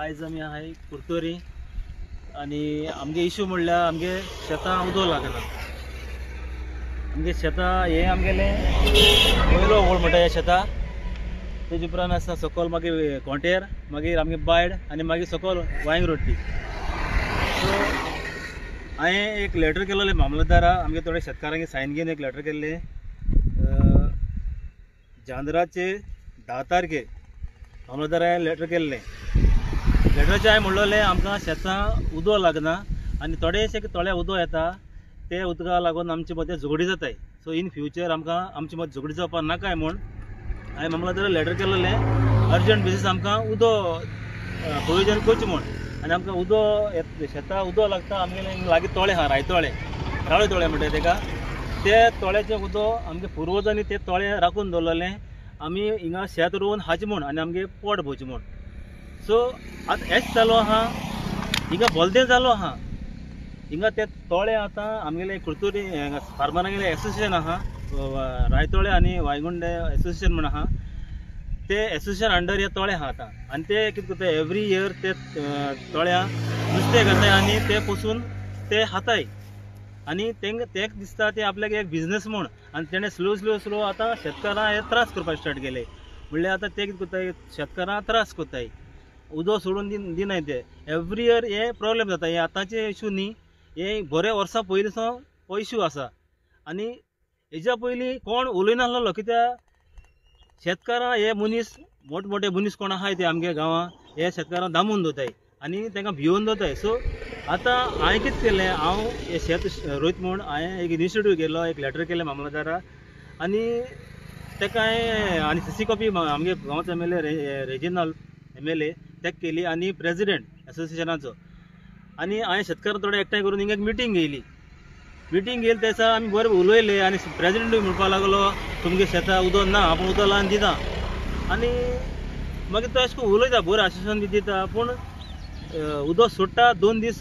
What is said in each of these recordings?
आयज आमी आहाय कुर्तोरी आनी आमगे इशू म्हणल्यार आमगे शेतां उदक लागना. आमगे शेतां हे आमगेलें वयलो व्हड म्हणटा ह्या शेतां, तेजे उपरांत आसा सकयल मागीर कोंटेर, मागीर आमगे बायड आनी मागीर सकयल वायंग रोटी. सो हांवें एक लेटर केलेलें मामलतदारा, आमगे थोडे शेतकारांक सायन घेवन एक लेटर केल्लें जानराचे 10 तारखेर मामलतदारा लेटर केल्लें. लेटराचें हांवें म्हणलेलें आमकां शेतां उदक लागना आनी थोडेशें थोडे उदक येता ते उदकाक लागून आमचे मदें झगडी जाताय. सो इन फ्युचर आमकां आमचे मदें झगडी जावपाक नाकाय म्हूण हांवें मामलतदारा लेटर केलेलें अर्जंट बेसीस आमकां उदक प्रोविजन करचें म्हूण. आनी आमकां उदक शेतां उदक लागता. आमगेलें लागीं तळें आहा, रायतोळें, राळे तोळें म्हणटा तेका. ते तळ्याचें उदक आमगे पुर्वजांनी ते तळें राखून दवरलेलें आमी हिंगा शेत रोवन खाचें म्हूण आनी आमगे पोट भरचें म्हूण. सो आतां हेच जालो आहा, हिंगा बोलदें जालो आहा. हिंगा ते तोळे आतां आमगेले कुर्तोरी फार्मरांगेलें एसोसिएशन आहा, रायतोळे आनी वायगुंडे एसोसिएशन म्हूण आहा. ते एसोसिएशन अंडर हे तोळे आहा आतां. आनी ते कितें करता एवरी इयर ते तोळ्या नुस्तें करताय आनी ते पोसून ते खाताय आनी तेंक दिसता ते आपल्याक एक बिजनस म्हूण. आनी तेणें स्लो स्लो स्लो आतां शेतकारां हे त्रास करपाक स्टार्ट केले. म्हणल्यार आतां ते कितें करताय शेतकारां त्रास करताय, उदक सोडून दिनाय ते. एवरी इयर हे प्रोब्लेम जाता. हे आतांचे इशू न्ही, हे बरे वर्सां पयलीं सावन हो इशू आसा. आनी हेज्या पयलीं कोण उलयनासलो कित्याक शेतकारां हे मनीस मोटे मोटे मनीस कोण आहाय ते आमगे गांवां हे शेतकारां दामून दवरताय आनी तांकां भियोवन दवरताय. सो आतां हांवें कितें केलें, हांव हें शेत रोयत म्हूण हांवें एक इनिशिएटीव केलो, एक लेटर केलें मामलतदारा आनी ताका हांवें आनी सीसी कॉपी आमगे गांवचो MLA Reginald MLA ताका केली आनी प्रेजिडेंट एसोसिएशनाचो. आनी हांवें शेतकार थोडे एकठांय करून हिंगा एक मिटींग घेयली. मिटींग घेयली ते दिसा आमी बरें उलयले आनी प्रेजिडेंटूय म्हणपाक लागलो तुमगे शेतां उदक ना, आपूण उदक लावन दिता. आनी मागीर तो अशें करून उलयता, बरें आश्वासन बी दिता, पूण उदक सोडटा 2 दीस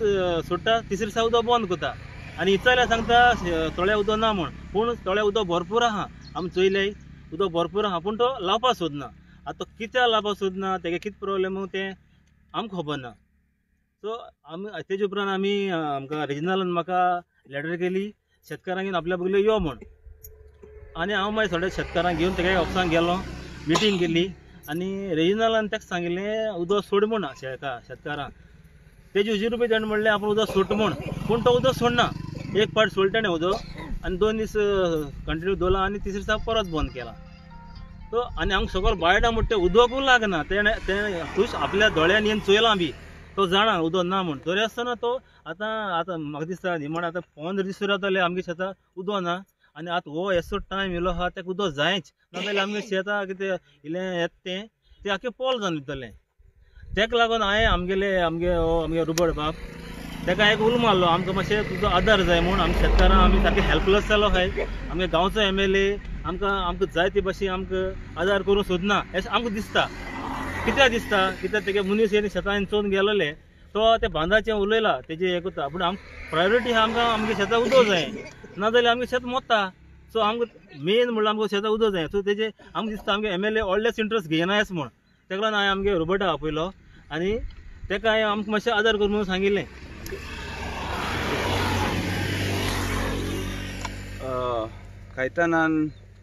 सोडटा, तिसरे दिसा उदक बंद करता आनी इचारल्यार सांगता तोळ्या उदक ना म्हूण. पूण तोळ्या उदक भरपूर आहा, आमी चोयलें उदक भरपूर आहा, पूण तो लावपाक सोदना. आतां तो कित्याक लावपाक सोदना, तेगे कितें प्रोब्लेम तें आमकां खबर ना. सो आमी तेजे उपरांत आमी आमकां रिजनलान म्हाका लेटर केली शेतकारांक आपल्या बगले यो म्हूण. आनी हांव मागीर थोडे शेतकारांक घेवन तेगे ऑफिसांत गेलो, मिटींग केली आनी रेजिनालान ताका सांगिल्लें उदक सोड म्हूण शेतकारांक. तेजे हुजीर रुपये ताणें म्हणलें आपूण उदक सोडटा म्हूण, पूण तो उदक सोडना. एक पाट सोडटा ताणें उदक आनी 2 दीस कंटिन्यू दवरला आनी तिसरे दिसा परत बंद केला. सो आनी आमकां सगळो बायडां म्हणटा तें उदकूय लागना. तेणें तें खूश आपल्या दोळ्यान येवन चोयलां बी, तो जाणा उदक ना म्हूण. तरी आसतना तो आतां आतां म्हाका दिसता निमाणें आतां 15 दीस जातले आमगे शेतां उदक ना. आनी आतां हो येसो टायम येयलो आहा ताका उदक जायच, नाजाल्यार आमगे शेतां कितें इल्लें येता तें तें आख्खें पोल जावन वयतलें. ताका लागून हांवें आमगेले आमगे हो आमगे रुबड बाब ताका एक उलो मारलो, आमकां मातशें तुजो आदार जाय म्हूण. आमच्या शेतकारां आमी सारके हेल्पलेस जालो आहाय. आमगे गांवचो MLA आमकां आमकां जाय ते भाशेन आमकां आदार करूंक सोदना अशें आमकां दिसता. कित्याक दिसता, कित्याक तेगे मनीस येवन शेतान चोवन गेलोले तो ते बांदाचें उलयला तेजें हें करता, पूण आमकां प्रायोरिटी आहा आमकां आमगे शेतां उदक जाय, नाजाल्यार आमगे शेत मोत्ता. सो आमकां मेन म्हणल्यार आमकां शेतां उदक जाय. सो तेजें आमकां दिसता आमगे MLA व्हडलेच इंट्रस्ट घेयना येस म्हूण. ताका लागून हांवें आमगे रोबर्टा आपयलो आनी ताका हांवें आमकां मातशें आदार कर म्हणून सांगिल्लें. कायतानान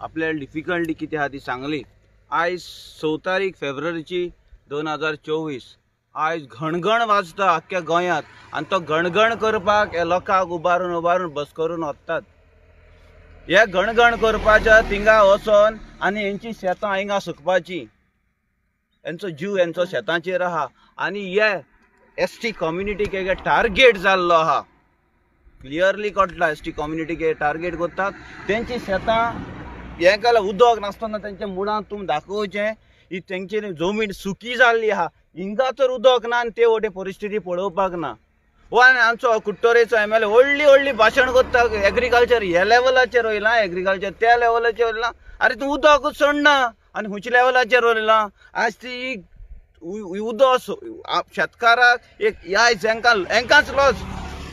आपल्या डिफिकल्टी कितें आहा ती सांगली. आयज 6 तारीख फेब्रुवारीची 2024. आयज घणघण वाजता आख्ख्या गोंयांत आनी तो घणघण करपाक हे लोकांक उबारून उबारून बस करून वतात. हे घणघण करपाच्या थिंगा वचोन आनी हेंची शेतां हिंगा सुकपाची, हेंचो जीव हेंचो शेतांचेर आहा. आनी हे ST कम्युनिटीक एक टार्गेट जाल्लो आहा, क्लियरली कळटा ST कम्युनिटीक टार्गेट करतात. तेंची शेतां हें केलें उदक नासतना तेंच्या मुळांत तुमी दाखोवचें ही तेंची जमीन सुकी जाल्ली आहा. हिंगा तर उदक ना आनी ते वटेन परिस्थिती पळोवपाक ना. हो आनी आमचो कुट्टोरेचो MLA व्हडली व्हडली भाशण करता, एग्रीकल्चर ह्या लेवलाचेर वयलां, एग्रीकल्चर त्या लेवलाचेर वयलां. आरे तूं उदकूच सोडना आनी खंयच्या लेवलाचेर वयलां. आयज ती उदक शेतकाराक एक आयज हेंकां हेंकांच लॉस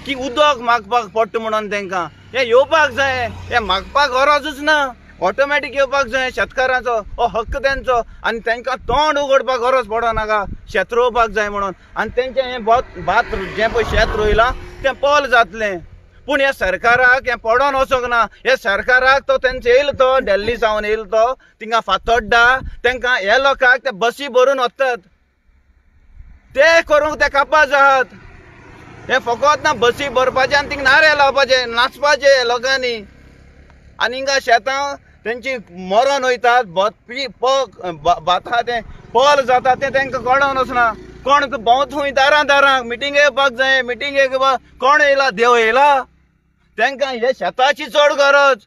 की उदक मागपाक पडटा म्हणून तेंकां हें येवपाक जाय, हें मागपाक गरजूच ना. ऑटोमॅटीक येवपाक जाय शेतकारांचो हो हक्क तेंचो आनी तांकां तोंड उगडपाक गरज पडनाका शेत रोवपाक जाय म्हणून. आनी तेंचें हें भात जें पळय शेत रोयलां तें पोल जातलें. पूण ह्या सरकाराक हें पडोन वचोंक ना. ह्या सरकाराक तो तेंचो येयलो तो दिल्ली सावन येयलो तो थिंगा फातोड्डा तांकां ह्या लोकांक ते बसी भरून वतात ते करूंक ते कापाज आहात. हे फकत ना बसी भरपाचें आनी थिंगा नारे लावपाचें नाचपाचें लोकांनी. आनी हिंगा शेतां तेंची मरोन वयतात पक भात आहा तें पल जाता तें तांकां कळोन वचना. कोण भोंवत खंय दारां दारांक मिटींग येवपाक जाय मिटींग येवपाक कोण येयला देव येयला. तांकां हे शेताची चड गरज.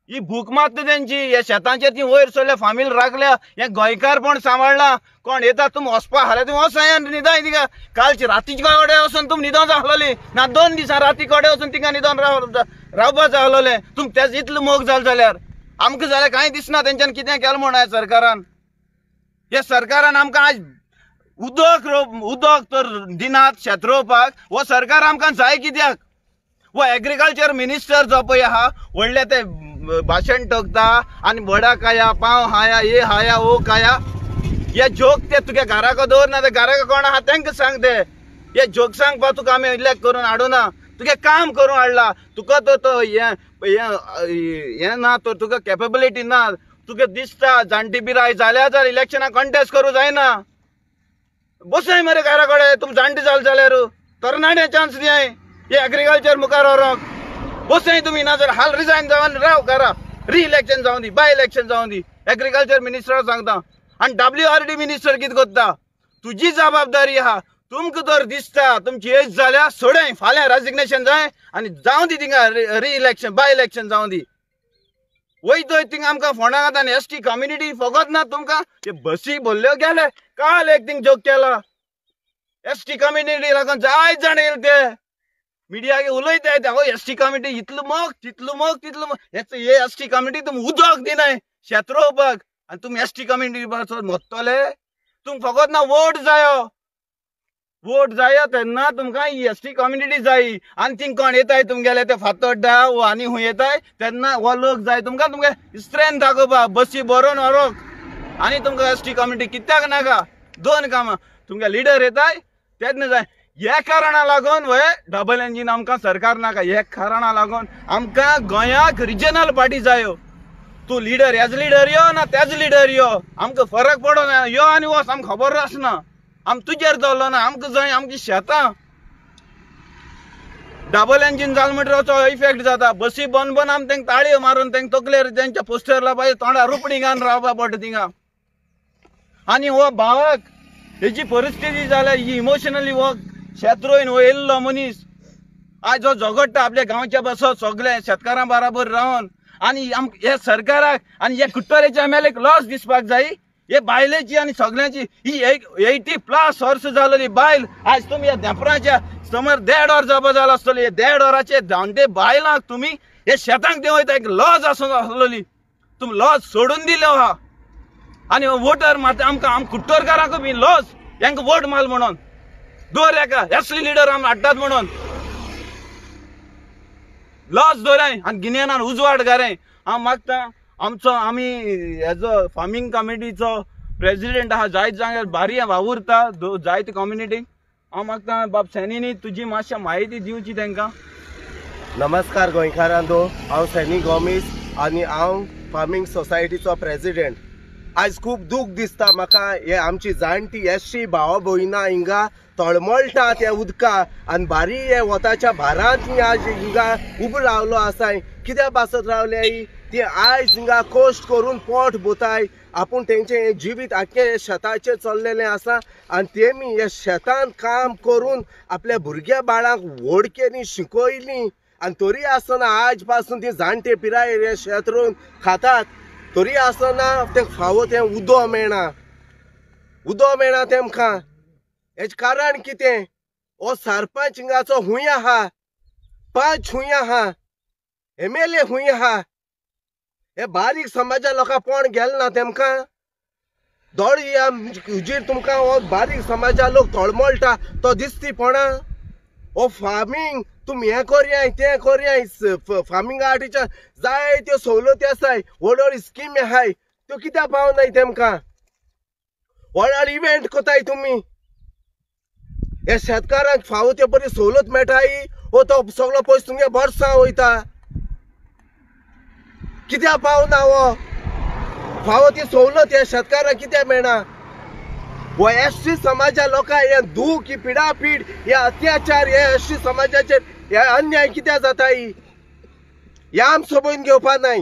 ही भूक मारता तेंची. ह्या शेतांचेर ती वयर सरल्या फामील राखल्या हें गोंयकारपण सांबाळ्ळां. कोण येता तुमी वचपा आसल्यार तुमी वचाय न्हिदाय थिंगा. कालची रातीचे कडेन वचून तुमी न्हिदोन जाय ना 2 दिसां राती कडेन वचून थिंगा न्हिदोन रावपा जाय आसलें. तुमी तेज इतलो मोग जालो जाल्यार आमकां जाल्यार कांय दिसना तेंच्यान कितें केलें म्हूण ह्या सरकारान. ह्या सरकारान आमकां आज उदक उदक तर दिनात शेत रोवपाक. हो सरकार आमकां जाय कित्याक? हो एग्रीकल्चर मिनिस्टर जो पळय आहा व्हडले ते भाशण ठोकता आनी बडा काया पाव हाया हे हाया ओ काया हे जोक ते तुगे घराक दवर ना ते घराक कोण आहा तांकां सांग ते हे जोक सांगपा तुका आमी इलेक्ट करून हाडूना. तुगे काम करून हाडला तुका तो हें हें ना तर तुका केपेबिलिटी ना. तुका दिसता जाणटी पिराय जाल्या जाल्यार इलेक्शनाक कंटेस्ट करूं जायना. बसय मरे घरा कडेन तुमी जाणटे जाले जाल्यार तरणाटे चान्स दियाय हे एग्रीकल्चर मुखार व्हरोंक. बसय तुमी ना जाल्यार हाल रिजायन जावन राव घरा. रि इलेक्शन जावं दी बाय इलेक्शन जावं दी. एग्रीकल्चर मिनिस्टर सांगता. आनी WRD minister कितें करता? तुजी जबाबदारी आहा. तुमकां तर दिसता तुमची एज जाल्या सोडय फाल्यां रेजिग्नेशन जाय आनी जावं दी थिंगा रि इलेक्शन बाय इलेक्शन जावं दी. वयत वयत थिंगा आमकां फोंडा घाता आनी ST community फकत ना तुमकां ते बसी भरल्यो गेले. काल एक थिंग जोक केला ST community लागून जायत जाण येयले ते मिडियाक उलयताय ते हो ST community इतलो मोग तितलो मोग तितलो मोग. हे ST community तुमी उदक दिनाय शेत रोवपाक आनी तुमी ST community मोत्तले. तुमकां फकत ना वोट जायो. वोट जायो तेन्ना तुमकां ST community जाय. आनी थिंग कोण येताय तुमगेले ते फातोड्डा वो आनी खूंय येताय तेन्ना हो लोक जाय तुमकां तुमगे स्ट्रेंथ दाखोवपाक बसी भरोवन व्हरोंक. आनी तुमकां ST community कित्याक नाका? 2 कामां तुमगे लिडर येताय तेन्ना जाय. ह्या कारणा लागून वय डबल इंजीन आमकां सरकार नाका. ह्या कारणा लागून आमकां गोंयाक रिजनल पार्टी जायो. तूं लिडर ह्याच लिडर यो ना त्याच लिडर यो आमकां फरक पडना. यो आनी वच आमकां खबर आसना. आम तुजेर दवरलो ना. आमकां जाय आमची शेतां. डबल इंजीन जालें म्हणटकीर असो इफेक्ट जाता. बसी बंद बंद आमी तांकां ताळयो मारून तांकां तकलेर तेंच्या पोस्टर लावपाचें तोंडार रुपडी घालून रावपा पडटा थिंगा. आनी हो भावाक हेजी परिस्थिती जाल्या ही इमोशनली हो शेत रोयन हो येयल्लो मनीस आयज हो झगडटा आपल्या गांवच्या बसत सगळे शेतकारां बराबर रावन. आनी आमकां ह्या सरकाराक आनी ह्या कुट्टोरेच्या एमएलएक लॉस दिसपाक जाय. हे बायलेची आनी सगळ्यांची ही 80+ वर्सां जालेली बायल आज तुमी ह्या धेंपराच्या समर 1.5 वर जावपा जालो आसतली. 1.5 वराचे धांवते बायलांक तुमी हे शेतांक देंवयता. एक लॉज आसून आसलेली तुमी लॉज सोडून दिल्यो आहा. आनी वोटर मात आमकां आम कुट्टोरकारांक बी लॉज हेंकां वोट माल म्हणून दवर एका असली लिडर आमी हाडटात म्हणून लॉज दवराय आनी गिन्यानान उजवाड घाराय. हांव मागता आमचो आमी हेजो फार्मींग कमिटीचो प्रेजिडेंट आहा जायत जाणां भारी वावुरता जायते कम्युनिटीक. हांव मागता बाब सॅनीनी तुजी मातशी म्हायती दिवची तांकां. नमस्कार गोंयकारांनो, हांव सॅनी गोमीस आनी हांव फार्मींग सोसायटीचो प्रेजिडेंट. आयज खूब दूख दिसता म्हाका हे आमची जाणटी ST भावा भयणां हिंगा तळमळटा त्या उदका आनी भारी हे वताच्या भारांत ही आज हिंगा उबो रावलो आसाय. कित्या पासत रावल्या ती आयज हिंगा कश्ट करून पोट भोताय. आपूण तेंचें हें जिवीत आख्खें शेताचेर चल्लेलें आसा आनी तेमी ह्या शेतान काम करून आपल्या भुरग्या बाळांक व्हड केली शिकयलीं आनी तरी आसतना आज पासून ती जाणटे पिरायेर हे शेत रोवन खातात. तरी आसतना तेंकां फावो तें उदक मेळना. उदक मेळना तेमकां. हेजें कारण कितें? हो सरपंच हिंगाचो खूंय आहा, पंच खूंय आहा, MLA खूंय आहा? हे बारीक समाजा लोकां पोण गेले ना तेमकां. दोळे ह्या हुजीर तुमकां हो बारीक समाजा लोक तळमळटा तो दिसती पोणा. हो फार्मींग तुमी हें करयाय तें करयाय, फार्मिंगा आटीच्या जायत्यो सवलती आसाय, व्हड व्हड स्किमी आहाय, त्यो कित्याक पावनाय तेमकां? व्हड व्हड इव्हेंट कोताय तुमी, हे शेतकारांक फावो ते बरी सवलत मेळटाय वो तो सगळो पयस तुमगे बोर्सां वयता? कित्याक पावना हो फावो ती सवलत ह्या शेतकारांक कित्याक मेळना? हो एस टी समाजा लोकांक हे दूख, ही पिडापीड, हे अत्याचार, हे एस टी समाजाचेर हे अन्याय कित्याक जाता? हे आम सोबोवन घेवपा नाय.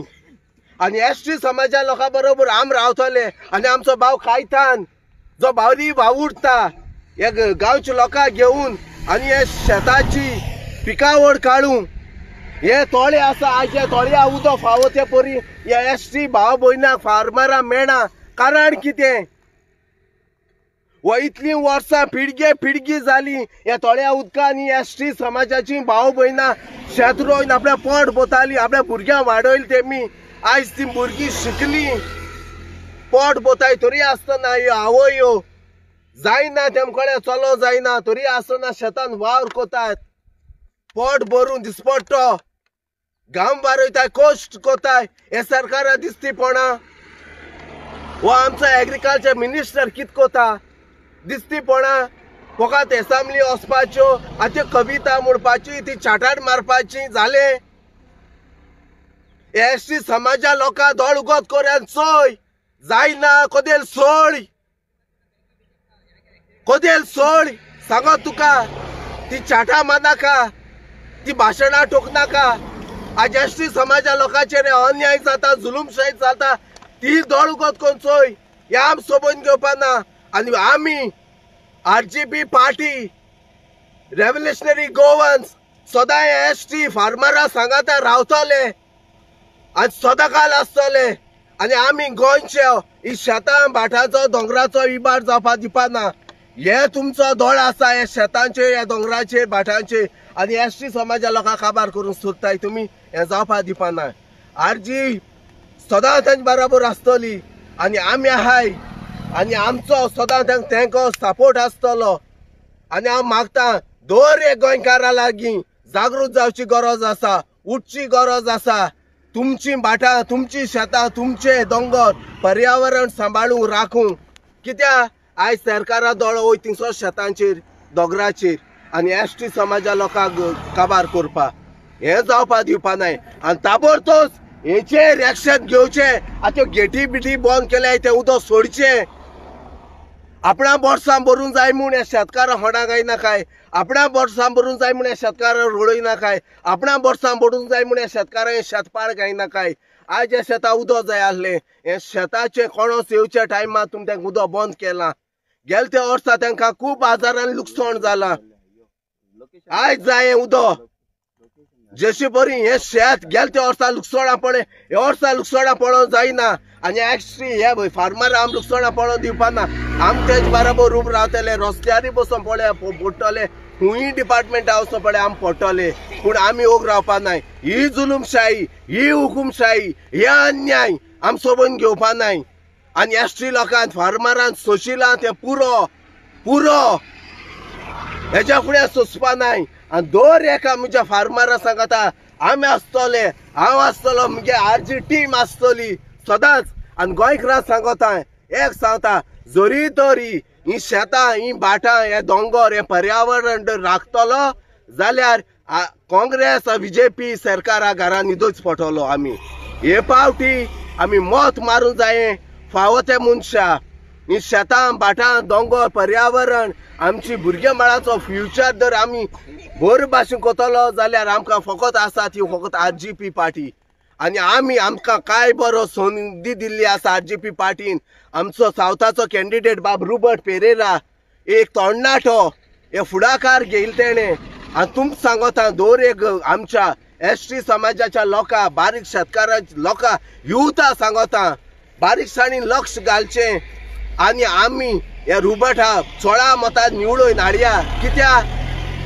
आनी एस टी समाजा लोकां बरोबर आम रावतले. आनी आमचो भाव कायतान जो भावरी वावुरता हे गांवच्या लोकांक घेवन आनी हे शेताची पिकावळ काडूंक हे तोळे आसा. आज हे तोळ्या उदक फावो ते परी हे एस टी भाव भयणाक फार्मरां मेळना. कारण कितें? व इतलीं वर्सां पिळगे पिळगी जाली ह्या तोळ्या उदकान एस टी समाजाची भाव भयणां शेत रोवन आपल्या पोट बोताली, आपल्या भुरग्यांक वाडयली तेमी. आयज ती भुरगीं शिकली, पोट बोताय तरी आसतना ह्यो आवयो जायना तेमकडे चलो जायना तरी आसतना शेतान वावर कोतात, पोट भरून दिसपडटो घाम वारयताय, कश्ट कोताय. हे सरकारा दिसती पणा? हो आमचो एग्रीकल्चर मिनिस्टर कित कोता दिसती पणा? फकत एसेंब्ली वचपाच्यो आनी त्यो कविता म्हणपाची, ती चाटार मारपाची जालें. एस टी समाजा लोकां दोळ उगत कर चोय, जायना कदेल सोड, कदेल सोड सांगत तुका. ती चाटां मारनाका, ती भाशणां ठोकनाका. आज एस टी समाजा लोकांचेर अन्याय जाता, जुलूमशाही जाता, ती दोळ उगत करून चोय. हे आम सोबोवन घेवपा ना. आनी आमी RGP party revolutionary Goans सदांय एस टी फार्मरां सांगाता रावतले आनी सदांकाल आसतले. आनी आमी गोंयचे ही शेतां भाटाचो दोंगराचो इबाड जावपाक दिवपा ना. हे तुमचो दोळ आसा हे शेतांचेर, ह्या दोंगराचेर, भाटांचेर आनी एस टी समाजा लोकांक काबार करूंक सोदताय तुमी, हें जावपाक दिवपा ना. आरजी सदां तांचे बराबर आसतली आनी आमी आहाय आनी आमचो सदां तांकां सपोर्ट आसतलो. आनी हांव मागता दर एक गोंयकारा लागीं जागृत जावची गरज आसा, उठची गरज आसा. तुमची भाटां, तुमची शेतां, तुमचे दोंगर, पर्यावरण सांबाळूंक राखूंक. कित्याक आयज सरकारा दोळो वयता थिंगसर शेतांचेर, दोंगराचेर आनी एस टी समाजा लोकांक काबार करपाक, हें जावपाक दिवपा नाय. आनी ताबडतोब हेचेर एक्शन घेवचें. आतां त्यो गेटी बिटी बंद केल्या तें उदक सोडचें. आपणा बोर्सां भरून जाय म्हूण ह्या शेतकारां होडा घायनाकाय, आपणा बोर्सां भरून जाय म्हूण ह्या शेतकारां रोडयनाकाय, आपणा बोर्सां भरून जाय म्हूण ह्या शेतकारां शेतपाळ घायनाकाय. आयज ह्या शेतां उदक जाय आसलें, हे शेताचें कोणोस येवच्या टायमार तुमी तांकां उदक बंद केलां. गेले त्या वर्सा तांकां खूब हजारांनी लुकसाण जालां. आयज जाय हें उदक जशे बरी हें शेत गेले त्या वर्सा लुकसाणां पळय, हे वर्सा लुकसाणां पळोवंक जायना. आनी एक्स्ट्री हे फार्मर आम लुकसाणां पळोवन दिवपा ना. आम तेज बराबर उब रावतले, रस्त्यारय बसून पळय पडटले, खूंय डिपार्टमेंटा वचोन पळय आम पडटले, पूण आमी ओग रावपा नाय. ही जुलूमशाही, ही हुकुमशाही, हे अन्याय आम सोबोवन घेवपा नाय. आनी एस टी लोकांक फार्मरान सोशिलां तें पुरो पुरो हेज्या फुडें सोंसपा नाय. आनी दर एका म्हज्या फार्मरा सांगता आमी आसतले, हांव आसतलो, म्हगे आरजी टीम आसतली सदांच. आनी गोंयकारांक सांगता, एक सांगता, जरी तरी ही शेतां, ही भाटां, हे दोंगर, हे पर्यावरण राखतलो जाल्यार काँग्रेस बीजेपी सरकारा घरा न्हिदूच पडटलो. आमी हे पावटी आमी मत मारूंक जाय फावो ते मनशा. ही शेतां, भाटां, दोंगर, पर्यावरण, आमची भुरगे मळाचो फ्युचर जर आमी बरे भाशेन करतलो जाल्यार आमकां फकत आसा ती फकत आरजीपी पार्टी. आनी आमी आमकां कांय बरो संदी दिल्ली आसा आरजीपी पार्टीन. आमचो सावथाचो कॅन्डिडेट बाब रुबर्ट पेरेरा एक तरणाटो हे फुडाकार घेयला तेणें. आनी तुमकां सांगता दर एक आमच्या एस टी समाजाच्या लोकां, बारीक शेतकारां लोकां, युथा सांगता बारीकसाणीन लक्ष घालचें. आनी आमी हे रुबर्टा 16 मतां निवडून हाडया. कित्याक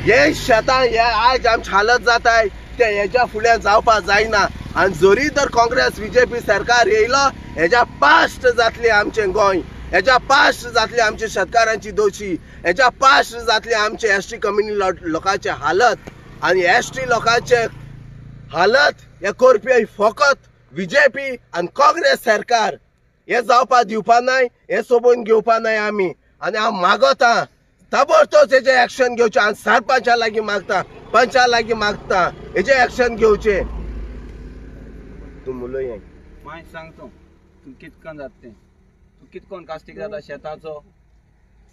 हे शेतां हे आयज आमची हालत जाताय ते हेज्या फुडें जावपाक जायना. आनी जरी तर काँग्रेस बीजेपी सरकार येयलो हेज्या पास्ट जातलें आमचें गोंय, हेज्या पास्ट जातली आमची शेतकारांची दोशी, हेज्या पास्ट जातली आमचे एस टी कम्युनिटी लोकांचे हालत. आनी एस टी लोकांचे हालत हे करपी फकत बीजेपी आनी काँग्रेस सरकार. हे जावपा दिवपा नाय, हे सोबून घेवपा नाय आमी. आनी हांव मागता ताबडतोब हेजें एक्शन घेवचें आनी सरपंचा लागीं मागता, पंचा लागीं मागता हेजें एक्शन घेवचें. तूं उलय. मागीर सांग तूं तूं कितकन जाता तें, तूं कितकोन कास्तीक जाता शेताचो?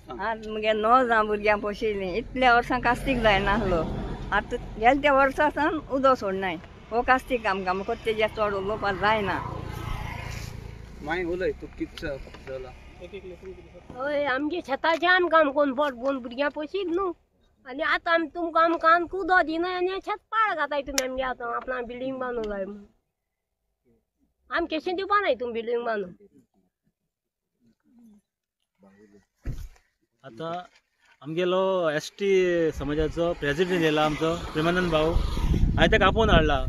आज मुगे 9 जाण भुरग्यांक पोशिल्लीं, इतल्या वर्सां कास्तीक जायनासलो. आतां गेले त्या वर्सा सावन उदक सोडनाय. हो कास्तीक आमकां म्हाका तेज्या चड उलोवपाक जायना. मागीर उलय तूं कित जाला. हय, आमगे शेताचें आमकां काम कोण पोट भरून भुरग्यां पोशीत न्हू. आनी आतां आमी तुमकां आमकां उदक दिनाय आनी शेत पाळ घाताय तुमी आमगे. आतां आपणा बिल्डींग बांदूंक जाय म्हूण आमी केशें दिवपा नाय तुमी बिल्डींग बांदून. आतां आमगेलो एस टी समाजाचो प्रेजिडेंट येयला आमचो प्रेमानंद भाऊ, हांवें ताका आपोवन हाडला.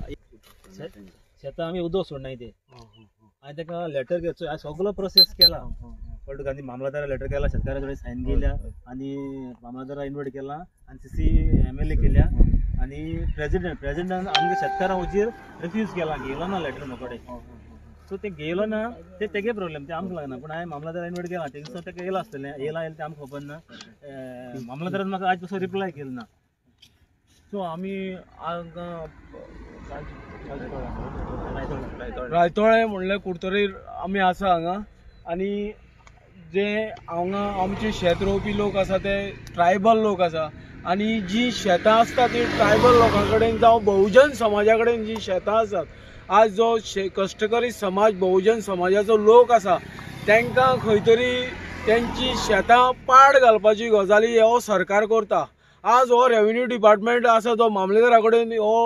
शेतां आमी उदक सोडनाय ते हांवें ताका लेटर घेवचो, हांवें सगलो प्रोसेस केला. कळ्ळें तुका? आनी मामलादारा लेटर केला, शेतकारा कडेन सायन केल्या आनी मामलादारा इन्वायट केला आनी C C M L A केल्या आनी प्रेजिडेंटान आमगे शेतकारां वचीर रिफ्यूज केला, घेयलो ना लेटर म्हाका कडेन. सो ते घेयलो ना ते तेगे प्रॉब्लेम, ते आमकां लागना. पूण हांवें मामलादारा इन्वायट केला, तेगे ताका येयला आसतलें, येयला येयलें तें आमकां खबर ना. मामलादारान म्हाका आज पसून रिप्लाय केलो ना. सो आमी रायतोळे म्हणल्यार कुडतरी आमी आसा हांगा. आनी जे हांगा आमचे शेत रोवपी लोक आसा ते ट्रायबल लोक आसा आनी जी शेतां आसता ती ट्रायबल लोकां कडेन जावं बहुजन समाजा कडेन जी शेतां आसात, आज जो कश्टकरी समाज बहुजन समाजाचो लोक आसा तांकां खंय तरी तेंची शेतां पाड घालपाची गजाली हो सरकार करता. आज हो रेवेन्यू डिपार्टमेंट आसा जो मामलेदारा कडेन हो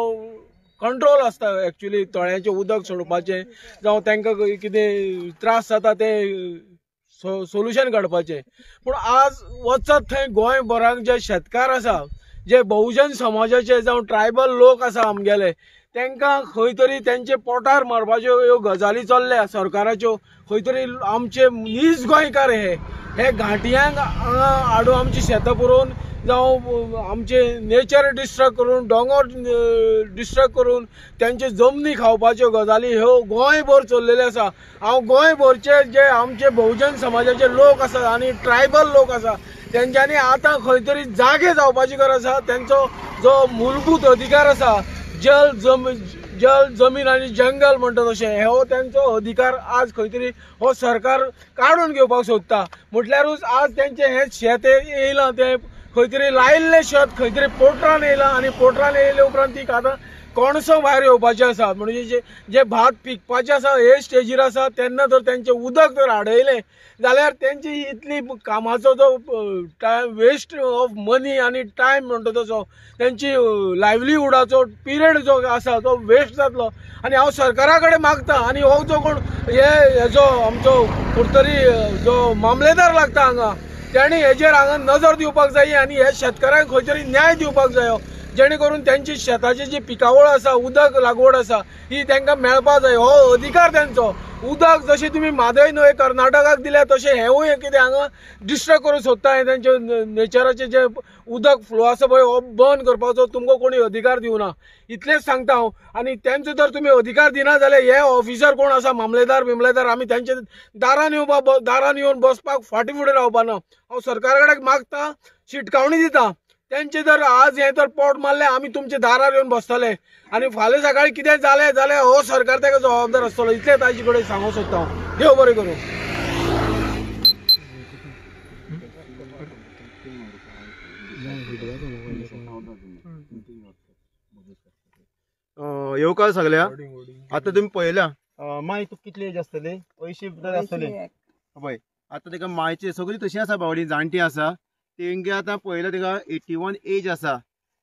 कंट्रोल आसता एक्चुली तळ्याचें उदक सोडपाचें जावं तांकां कितें त्रास जाता तें सोल्युशन काडपाचें. पूण आज वचत थंय गोंयभराक जे शेतकार आसा, जे बहुजन समाजाचे जावं ट्रायबल लोक आसा आमगेले, तांकां खंय तरी तेंचे पोटार मारपाच्यो ह्यो गजाली चल्ल्या सरकाराच्यो. खंय तरी आमचे नीज गोंयकार हे घांटयांक हांगा हाडून आमची शेतां पुरोवन जावं आमचे नेचर डिस्ट्रक्ट करून, दोंगर डिस्ट्रक्ट करून तेंचे जमनी खावपाच्यो गजाली ह्यो गोंयभर चल्लेल्यो आसा. हांव गोंयभरचे जे आमचे बहुजन समाजाचे लोक आसा आनी ट्रायबल लोक आसा तेंच्यांनी आतां खंय तरी जागे जावपाची गरज आसा. तेंचो जो मूलभूत अधिकार आसा, जल जमीन आनी जंगल म्हणटा तशें, हो तेंचो अधिकार आज खंय तरी हो सरकार काडून घेवपाक सोदता. म्हटल्यारूच आज तेंचें हें शेत येयलां तें खंय तरी लायिल्लें शेत खंय तरी पोटरान येयलां आनी पोटरान येयले उपरांत ती आतां कोणसो भायर येवपाचें आसा. म्हणजे जे भात पिकपाचें आसा हे स्टेजीर आसा तेन्ना जर तेंचें उदक जर आडयलें जाल्यार तेंची इतली कामाचो जो टायम वेस्ट ऑफ मनी आनी टायम म्हणटा तसो तेंची लायवलीहुडाचो पिरियड जो आसा तो वेस्ट जातलो. आनी हांव सरकारा कडेन मागता आनी हो जो कोण हे हेजो आमचो कुडतरी जो मामलेदार लागता हांगा तेणी हेजेर हांगा नजर दिवपाक जाय आनी हे शेतकारांक खंय तरी न्याय दिवपाक जायो, जेणे करून तेंची शेताची जी पिकावळ आसा, उदक लागवड आसा ही तांकां मेळपाक जाय. हो अधिकार तेंचो. उदक जशें तुमी म्हादय न्हय कर्नाटकाक दिल्या तशें हेवूय कितें हांगा डिस्ट्रक्ट करूंक सोदता. हें तेंचे नेचराचें जें उदक फ्लो आसा पळय हो बंद करपाचो तुमकां कोणी अधिकार दिवना, इतलेंच सांगता हांव. आनी तेंचो जर तुमी अधिकार दिना जाल्यार हे ऑफिसर कोण आसा मामलेदार बिमलेदार आमी तेंचे दारान येवपाक, दारान येवन बसपाक फाटीं फुडें रावपाना. हांव सरकारा कडेन मागता, शिटकावणी दिता, तेंचे जर आज हें तर पोट मारलें आमी तुमचे दारार येवन बसतले आनी फाल्यां सकाळीं कितें जालें जाल्यार हो सरकार ताका जबाबदार आसतलो, इतलें ताजे कडेन सांगूंक सोदता हांव. देव बरें करूं. येवकार सगळ्या. आतां तुमी पळयल्या माय तुका कितली एज आसतली? 80 भितर आसतली. पळय आतां ताका मायची सगळी तशी आसा, बावडी जाणटी आसा. तेंगे आतां पळयल्या ताका 81 एज आसा.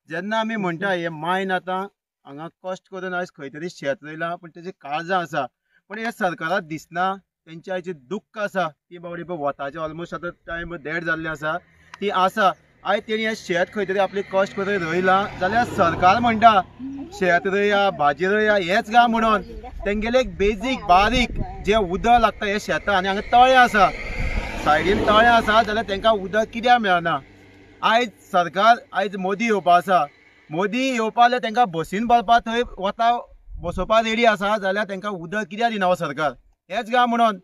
जेन्ना आमी म्हणटा हे मायन आतां हांगा कश्ट करून आयज खंय तरी शेत रोयलां, पूण तेजे काळजां आसा, पूण हे सरकाराक दिसना. तेंचे आयज दुख्ख आसा ती बावडी पळय वताचे ऑलमोस्ट आतां टायम देड जाल्ले आसा ती आसा. आयज तेणी हें शेत खंय तरी आपलें कश्ट करून रोयलां जाल्यार सरकार म्हणटा शेत रोया, भाजी रोया, हेच गा म्हणून तेंगेले एक बेजीक बारीक जें उदक लागता हे शेतां, आनी हांगा तळें आसा, सायडीन तळें आसा, जाल्यार तांकां उदक कित्याक मेळना? आयज सरकार, आयज मोदी येवपा आसा, मोदी येवपा जाल्यार तांकां बसीन बसपा थंय वता बसोवपा रेडी आसा जाल्यार तांकां उदक कित्याक दिना हो सरकार. हेच गा म्हणून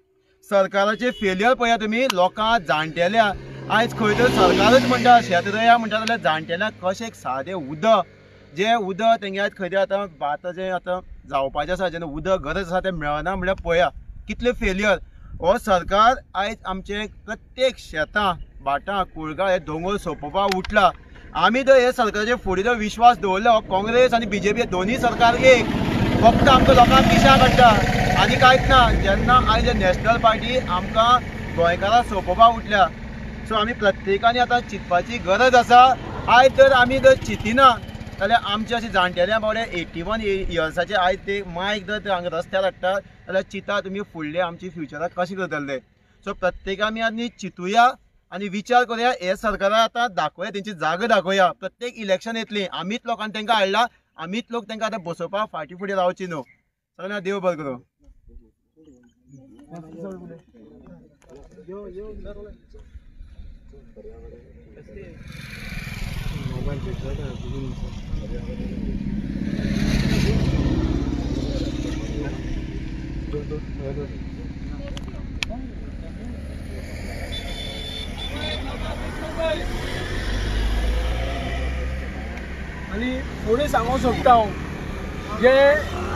सरकाराचे फेलियर पळया तुमी लोकां जाणटेल्या आयज खंय तर सरकारच म्हणटा शेत रोया म्हणटा जाल्यार जाणटेल्यांक कशें एक सादें उदक जें उदक तेंगे आयज खंय आतां भात जें आतां जावपाचें आसा जेन्ना उदक गरज आसा तें मेळना म्हणल्यार पळया कितलें फेलियर. हो सरकार आयज आमचे प्रत्येक शेतां भाटां कुळगां हे दोंगर सोंपोवपाक उठला. आमी तर हे सरकाराचे फुडें जर विश्वास दवरलो हो काँग्रेस आनी बीजेपी दोनूय सरकार एक, फक्त आमकां लोकांक पिशा काडटा आनी कांयच ना. जेन्ना आयज नॅशनल पार्टी आमकां गोंयकारां सोंपोवपाक उठल्या. सो आमी प्रत्येकान आतां चिंतपाची गरज आसा. आयज जर आमी जर चिंतिना जाल्यार आमचे अशे जाणटेल्या बावडे 81 इयर्साचे आयज ते मायक जर हांगा रस्त्यार हाडटात जाल्यार चिंता तुमी फुडले आमची फ्युचराक कशें करतले. सो प्रत्येकान आमी चिंतुया आनी विचार करुया. हे सरकारा आतां दाखोवया, तेंची जागो दाखोवया. प्रत्येक इलेक्शन येतली आमीच लोकांनी तांकां हाडला, आमीच लोक तांकां आतां बसोवपाक फाटीं फुडें रावची न्हू. सगळ्यांक देव बरें करूं. आनी फुडें सांगूंक सोदता हांव जे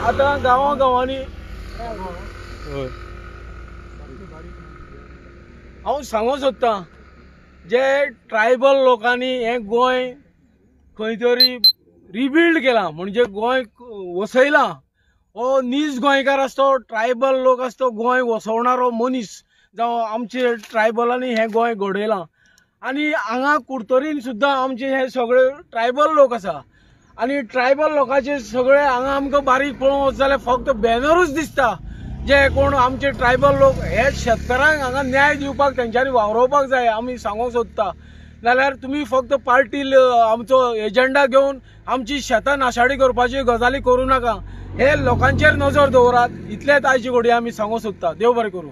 आतां गांवां गांवांनी हांव सांगूंक सोदतां जे ट्रायबल लोकांनी हें गोंय खंय तरी रिबिल्ड केलां, म्हणजे गोंय वसयलां. हो नीज गोंयकार आसतो, ट्रायबल लोक आसतो, गोंय वसवणारो मनीस जावं आमचे ट्रायबलांनी हें गोंय घडयलां. आनी हांगा कुडतरीन सुद्दां आमचे हे सगळे ट्रायबल लोक आसा आनी ट्रायबल लोकांचे सगळे हांगा आमकां बारीक पळोवंक वचत जाल्यार फक्त बॅनरूच दिसता. जे कोण आमचे ट्रायबल लोक हे शेतकारांक हांगा न्याय दिवपाक तेंच्यांनी वावरोवपाक जाय आमी सांगूंक सोदता. नाल्यार तुमी फक्त पार्टी आमचो एजंडा घेवन आमची शेतां नाशाडी करपाची गजाली करूं नाका. हे लोकांचेर नजर दवरात. इतलेंच आयची घडये आमी सांगूंक सोदता. देव बरें करूं.